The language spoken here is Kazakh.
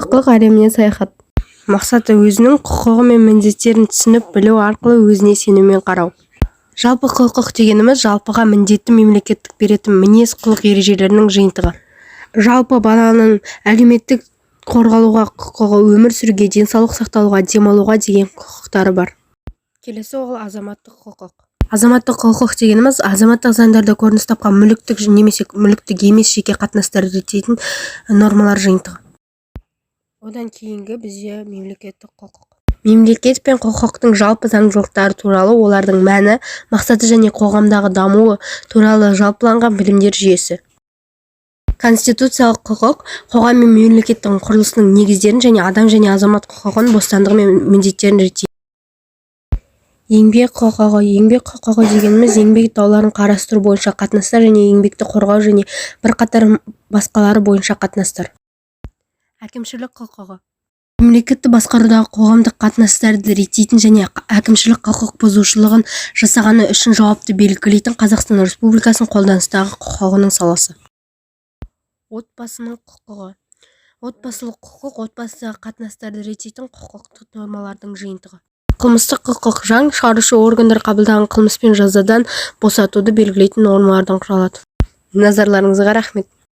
Құқық әлеміне саяхат. Мақсаты: өзінің құқығы мен міндеттерін түсініп білу арқылы өзіне сеніммен қарау. Жалпы құқық дегеніміз – жалпыға міндетті мемлекеттік беретін мінез-құлық ережелерінің жиынтығы. Жалпы баланың әлеуметтік қорғалуға құқығы, өмір сүруге, денсаулық сақталуға, демалуға деген құқықтары бар. Келесі ол азаматтық құқық. Азаматтық құқық дегеніміз – азаматтық заңдарда көрініс тапқан мүліктік немесе мүліктік емес жеке қатынастарды реттейтін нормалар жиынтығы. Одан кейінгі бізде мемлекеттік құқық. Мемлекет пен құқықтың жалпы заңдылықтары туралы, олардың мәні, мақсаты және қоғамдағы дамуы туралы жалпыланған білімдер жүйесі. Конституциялық құқық – қоғам мен мемлекеттің құрылысының негіздерін және адам және азамат құқығын, бостандығы мен міндеттерін реттейді. Еңбек құқығы. Еңбек құқығы дегеніміз – еңбек дауларын қарастыру бойынша қатынастар және еңбекті қорғау және бірқатар басқалары бойынша қатынастар. Әкімшілік құқығы – мемлекетті басқарудағы қоғамдық қатынастарды реттейтін және әкімшілік құқық бұзушылығын жасағаны үшін жауапты белгілейтін Қазақстан Республикасының қолданыстағы құқығының саласы. Отбасының құқығы. Отбасылық құқық – отбасыдағы қатынастарды реттейтін құқықтық нормалардың жиынтығы. Қылмыстық құқық – заң шығарушы органдар қабылдаған қылмыс пен жазадан босатуды белгілейтін нормалардан құралады. Назарларыңызға рахмет.